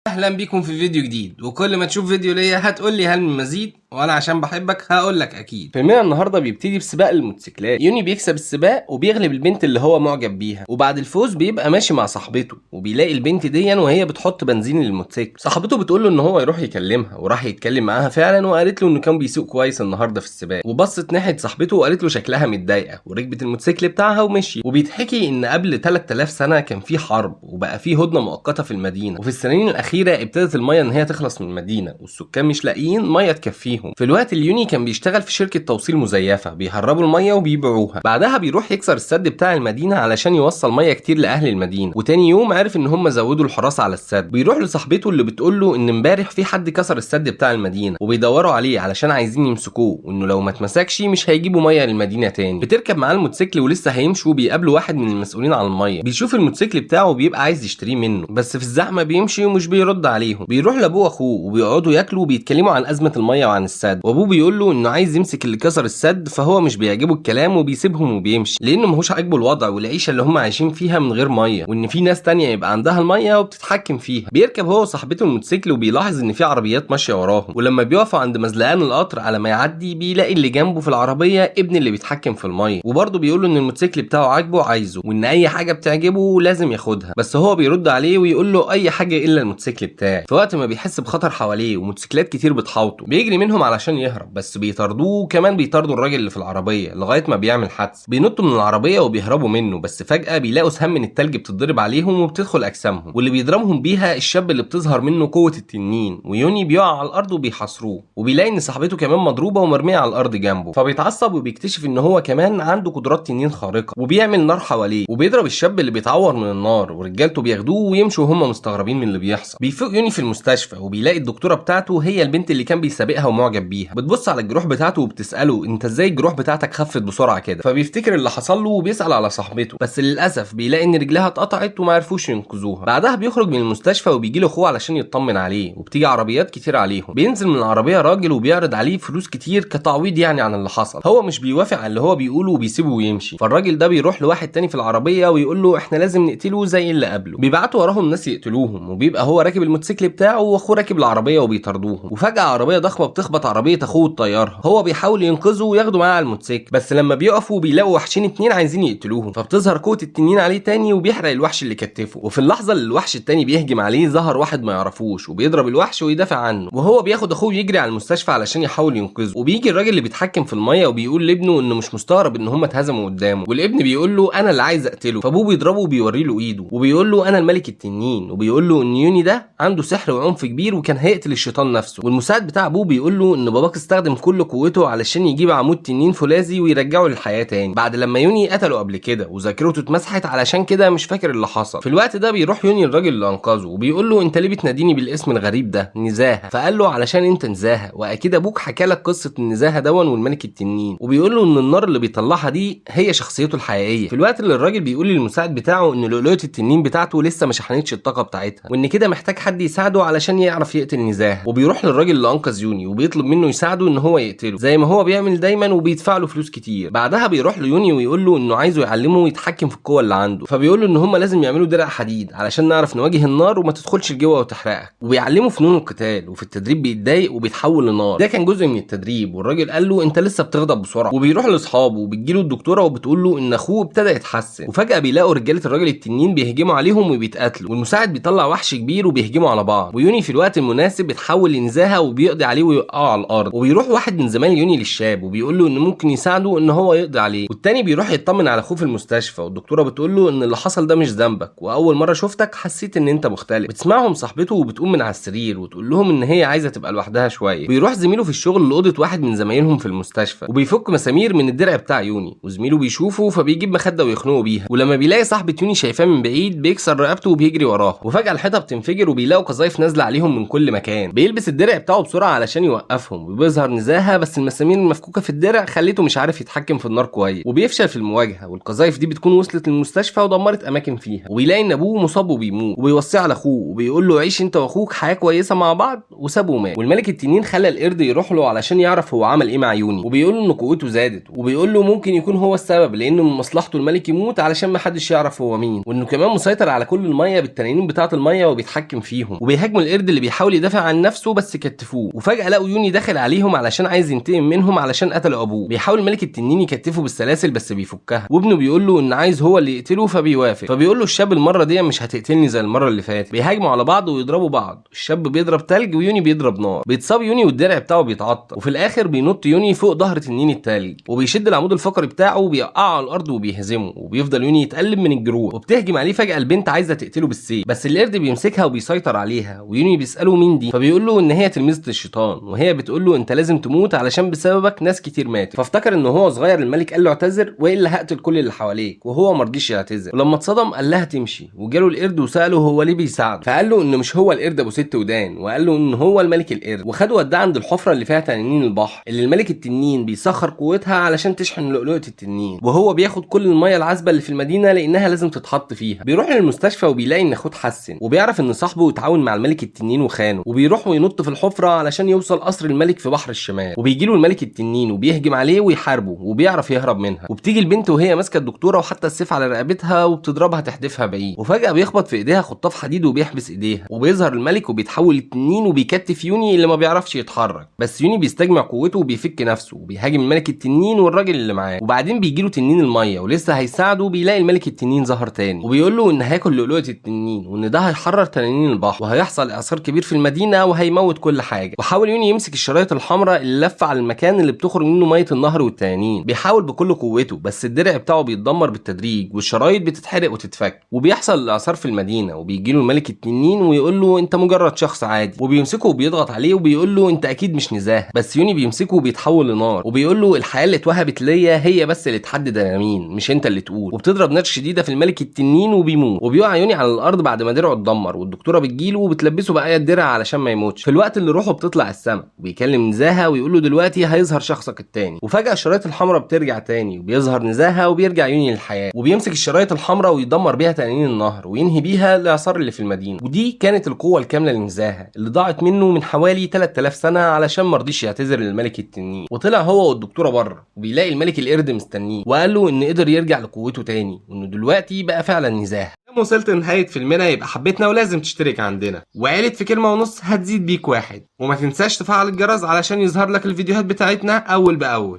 اهلا بيكم في فيديو جديد. وكل ما تشوف فيديو ليا هتقول لي هل من مزيد، وانا عشان بحبك هقول لك اكيد. فيلمنا النهارده بيبتدي بسباق الموتوسيكلات. يوني بيكسب السباق وبيغلب البنت اللي هو معجب بيها، وبعد الفوز بيبقى ماشي مع صاحبته وبيلاقي البنت دي وهي بتحط بنزين للموتوسيكل. صاحبته بتقول له ان هو يروح يكلمها، وراح يتكلم معاها فعلا وقالت له انه كان بيسوق كويس النهارده في السباق. وبصت ناحية صاحبته وقالت له شكلها متضايقة، وركبت الموتوسيكل بتاعها ومشي. وبيتحكي ان قبل 3000 سنة كان في حرب وبقى في هدنة مؤقتة في المدينة، وفي السنين الاخيرة ابتدت المية ان هي تخلص من المدينة والسكان مش لاقيين مية تكفيهم. في الوقت اللي يوني كان بيشتغل في شركة توصيل مزيفة، بيهربوا المية وبيبيعوها. بعدها بيروح يكسر السد بتاع المدينة علشان يوصل مية كتير لاهل المدينة. وتاني يوم عرف ان هم زودوا الحراسة على السد. بيروح لصاحبته اللي بتقول له ان امبارح في حد كسر السد بتاع المدينة وبيدوروا عليه علشان عايزين يمسكوه، وانه لو ما اتمسكش مش هيجيبوا مية للمدينة تاني. بتركب معاه الموتوسيكل ولسه هيمشوا بيقابلوا واحد من المسؤولين عن المية. بيشوف الموتوسيكل بتاعه وبيبقى عايز يشتريه منه، بس في الزحمة بيمشي ومش بيرد عليهم. بيروح لابوه واخوه وبيقعدوا ياكلوا وبيتكلموا عن ازمة المية وعن السد، وابوه بيقول له انه عايز يمسك اللي كسر السد، فهو مش بيعجبه الكلام وبيسيبهم وبيمشي لانه ماهوش عاجبه الوضع والعيشه اللي هم عايشين فيها من غير مية، وان في ناس تانية يبقى عندها المية وبتتحكم فيها. بيركب هو وصاحبته الموتوسيكل وبيلاحظ ان في عربيات ماشية وراهم، ولما بيقفوا عند مزلقان القطر على ما يعدي بيلاقي اللي جنبه في العربية ابن اللي بيتحكم في المية، وبرضه بيقول له ان الموتوسيكل بتاعه عاجبه عايزه، وان اي حاجة بتعجبه لازم ياخدها، بس هو بيرد عليه ويقول له اي حاجة الا الموتوسيكل بتاعي. في وقت ما بيحس بخطر حواليه وموتوسيكلات كتير بتحاوطه بيجري منهم علشان يهرب، بس بيطاردوه وكمان بيطاردوا الراجل اللي في العربية لغاية ما بيعمل حادثه. بينطوا من العربية وبيهربوا منه، بس فجاة بيلاقوا سهم من التلج بتتضرب عليهم وبتدخل اجسامهم، واللي بيضربهم بيها الشاب اللي بتظهر منه قوة التنين، ويوني بيقع على الارض وبيحاصروه، وبيلاقي ان صاحبته كمان مضروبة ومرميه على الارض جنبه، فبيتعصب وبيكتشف ان هو كمان عنده قدرات تنين خارقة وبيعمل نار حواليه وبيضرب الشاب اللي بيتعور من النار، ورجالته بياخدوه ويمشوا وهم مستغربين من اللي بيحصل. بيفوق يوني في المستشفى وبيلاقي الدكتورة بتاعته هي البنت اللي كان بيسابقها ومعجب بيها. بتبص على الجروح بتاعته وبتساله انت ازاي الجروح بتاعتك خفت بسرعة كده، فبيفتكر اللي حصل له وبيسال على صاحبته، بس للاسف بيلاقي ان رجلها اتقطعت وما عرفوش ينقذوها. بعدها بيخرج من المستشفى وبيجي له اخوه علشان يطمن عليه، وبتيجي عربيات كتير عليهم. بينزل من العربية راجل وبيعرض عليه فلوس كتير كتعويض يعني عن اللي حصل. هو مش بيوافق على اللي هو بيقوله وبيسيبه ويمشي. فالراجل ده بيروح لواحد تاني في العربية ويقول له احنا لازم نقتله زي اللي قبله. بيبعتوا وراهم ناس يقتلوهم، وبيبقى هو راكب الموتوسيكل بتاعه واخوه راكب العربية وبيطاردوهم. وفجاة عربية ضخمة بتخبط عربية اخوه وتطيرها. هو بيحاول ينقذه وياخده معاه على الموتوسيكل، بس لما بيقفوا بيلاقوا وحشين اتنين عايزين يقتلوهم، فبتظهر قوة التنين عليه تاني وبيحرق الوحش اللي كتفه. وفي اللحظة اللي الوحش التاني بيهجم عليه ظهر واحد ما يعرفوش وبيضرب الوحش ويدافع عنه، وهو بياخد اخوه يجري على المستشفى علشان يحاول ينقذه. وبيجي الراجل اللي بيتحكم في المية وبيقول لابنه انه مش مستغرب ان هم اتهزموا قدامه، والابن بيقول له انا اللي عايز اقتله، فابوه بيضربه وبيوري له ايده وبيقول له انا الملك التنين، وبيقول له ان يوني ده عنده سحر وعنف كبير وكان هيقتل الشيطان نفسه. والمساعد بتاع ابوه بيقول له ان باباك استخدم كل قوته علشان يجيب عمود تنين فولاذي ويرجعه للحياة تاني بعد لما يوني قتله قبل كده وذاكرته اتمسحت، علشان كده مش فاكر اللي حصل. في الوقت ده بيروح يوني الراجل اللي انقذه وبيقول له انت ليه بتناديني بالاسم الغريب ده نزاهة؟ فقال له علشان انت نزاهة، واكيد ابوك حكى لك قصة النزاهة دون والملك التنين، وبيقول له ان النار اللي بيطلعها دي هي شخصيته الحقيقية. في الوقت اللي الراجل بيقول للمساعد بتاعه ان لؤلؤه التنين بتاعته لسه ما شحنتش الطاقة بتاعتها، وان كده محتاج حد يساعده علشان يعرف يقتل نزاهة. وبيروح للراجل اللي انقذ يوني وبيطلب منه يساعده ان هو يقتله زي ما هو بيعمل دايما وبيدفع له فلوس كتير. بعدها بيروح ليوني ويقول له انه عايزه يعلمه يتحكم في القوة اللي عنده، فبيقول له ان هم لازم يعملوا درع حديد علشان نعرف نواجه النار وما تدخلش لجوه وتحرقك، وبيعلمه فنون القتال. وفي التدريب بيتضايق وبيتحول لنار، ده كان جزء من التدريب. والراجل قال له انت لسه بتغضب بسرعة. وبيروح لاصحابه وبتجيله الدكتورة وبتقول له ان اخوه ابتدى يتحسن. وفجاة بيلاقوا رجاله الراجل التنين بيهجموا عليهم وبيتقاتلوا، والمساعد بيطلع وحش كبير وبيهجموا على بعض، ويوني في الوقت المناسب بيتحول لنزاهه وبيقضي عليه ويوقعه على الارض. وبيروح واحد من زمايل يوني للشاب وبيقول له ان ممكن يساعده ان هو يقضي عليه، والتاني بيروح يطمن على اخوه في المستشفى، والدكتورة بتقول له ان اللي حصل ده مش ذنبك، واول مرة شفتك حسيت ان انت مختلف. بتسمعهم صاحبته وبتقوم من على السرير وتقول لهم ان هي عايزه تبقى لوحدها شوية. بيروح زميله في الشغل لاوضه واحد من زمايلهم في المستشفى وبيفك مسامير من الدرع بتاع يوني، وزميله بيشوفه فبيجيب مخده ويخنقه بيها. ولما بيلاقي صاحبه يوني شايفاه من بعيد بيكسر رقبته وبيجري وراه. وفجاة الحيطة بتنفجر وبيلاقوا قذايف نازله عليهم من كل مكان. بيلبس الدرع بتاعه بسرعة علشان يوقفه يوقفهم. وبيظهر نزاهة، بس المسامير المفكوكه في الدرع خليته مش عارف يتحكم في النار كويس، وبيفشل في المواجهة. والقذايف دي بتكون وصلت للمستشفى ودمرت اماكن فيها. وبيلاقي ان ابوه مصاب وبيموت، وبيوصيه على اخوه وبيقول له عيش انت واخوك حياة كويسة مع بعض، وسابه ومات. والملك التنين خلى القرد يروح له علشان يعرف هو عمل ايه مع يوني، وبيقول له ان قوته زادت، وبيقول له ممكن يكون هو السبب لانه من مصلحته الملك يموت علشان ما حدش يعرف هو مين، وانه كمان مسيطر على كل المية بالتنانين بتاعه المية وبيتحكم فيهم. وبيهاجموا القرد اللي بيحاول يدافع عن نفسه بس كتفوه. وفجاة لقوا يوني داخل عليهم علشان عايز ينتقم منهم علشان قتلوا ابوه. بيحاول الملك التنين يكتفه بالسلاسل بس بيفكها، وابنه بيقول له ان عايز هو اللي يقتله فبيوافق. فبيقول له الشاب المرة دي مش هتقتلني زي المرة اللي فاتت. بيهاجموا على بعض ويضربوا بعض، الشاب بيضرب تلج ويوني بيضرب نار. بيتصاب يوني والدرع بتاعه بيتعطل، وفي الاخر بينط يوني فوق ظهر تنين التلج وبيشد العمود الفقري بتاعه وبيوقعه على الارض وبيهزمه، وبيفضل يوني يتألم من الجروح. وبتهجم عليه فجأة البنت عايزه تقتله بالسيف، بس القرد بيمسكها وبيسيطر عليها. ويوني بيسأله مين دي، فبيقول له ان هي تلميذة الشيطان، وهي بتقول له انت لازم تموت علشان بسببك ناس كتير ماتت. فافتكر ان هو صغير الملك قال له اعتذر والا هقتل كل اللي حواليك، وهو مرضيش يعتذر. ولما اتصدم قال لها تمشي، وجاله القرد وسأله هو ليه بيساعده، فقال له انه مش هو القرد ابو ست ودان، وقال له ان هو الملك القرد. وخده وداه عند الحفرة اللي فيها تنانين البحر اللي الملك التنين بيسخر قوتها علشان تشحن لؤلؤه التنين، وهو بياخد كل المية العذبة اللي في المدينة لانها لازم تتحط فيها. بيروح للمستشفى وبيلاقي ان اخوه اتحسن، وبيعرف ان صاحبه اتعاون مع الملك التنين وخانه، وبيروح وينط في الحفرة علشان يوصل قصر الملك في بحر الشمال. وبيجي له الملك التنين وبيهجم عليه ويحاربه وبيعرف يهرب منها. وبتيجي البنت وهي ماسكه الدكتورة وحتى السيف على رقبتها وبتضربها تحدفها بعيد، وفجاة بيخبط في ايديها خطاف حديد وبيحبس ايديها. وبيظهر الملك وبيتحول للتنين وبيكتف يوني اللي ما بيعرفش يتحرك، بس يوني بيستجمع قوته وبيفك نفسه وبيهاجم الملك التنين والراجل اللي معاه. وبعدين بيجي له تنين المية ولسه هيساعده، بيلاقي الملك التنين ظهر تاني وبيقول له ان هياكل لؤلؤه التنين وان ده هيحرر تنانين البحر وهيحصل اعصار كبير في المدينة وهيموت كل حاجة. وحاول يوني يمسك الشرايط الحمراء اللي لفه على المكان اللي بتخرج منه مية النهر والتنانين، بيحاول بكل قوته بس الدرع بتاعه بيتدمر بالتدريج والشرايط بتتحرق وتتفك، وبيحصل الاعصار في المدينة. وبيجي له الملك التنين ويقول له انت مجرد شخص عادي، وبيمسكه وبيضغط عليه وبيقول له انت اكيد مش نزاهة، بس يوني بيمسكه وبيتحول لنار وبيقول له الحياة اللي اتوهبت ليا هي بس اللي تحدد انا مين، مش انت اللي تقول. وبتضرب نار شديدة في الملك التنين وبيموت، وبيقع يوني على الارض بعد ما درعه اتدمر، والدكتورة بتجيله وبتلبسه بقايا الدرع علشان ما يموتش. في الوقت اللي روحه بتطلع السما وبيكلم نزاهة ويقول له دلوقتي هيظهر شخصك التاني. وفجاة الشرايط الحمراء بترجع تاني وبيظهر نزاهة وبيرجع يوني للحياة، وبيمسك الشرايط الحمراء ويدمر بيها تنانين النهر وينهي بيها الاعصار اللي في المدينة. ودي كانت القوة الكاملة لنزاهه اللي ضاعت منه من حوالي 3000 سنة علشان مرضيش يعتذر للملك التنين. وطلع هو والدكتورة بره وبيلاقي الملك القرد مستنيه، وقال له ان قدر يرجع لقوته تاني وانه دلوقتي بقى فعلا نزاهة. وصلت لنهاية فيلمنا، يبقى حبيتنا ولازم تشترك عندنا، وعيلة في كلمة ونص هتزيد بيك واحد، وما تنساش تفعل الجرس علشان يظهر لك الفيديوهات بتاعتنا أول بأول.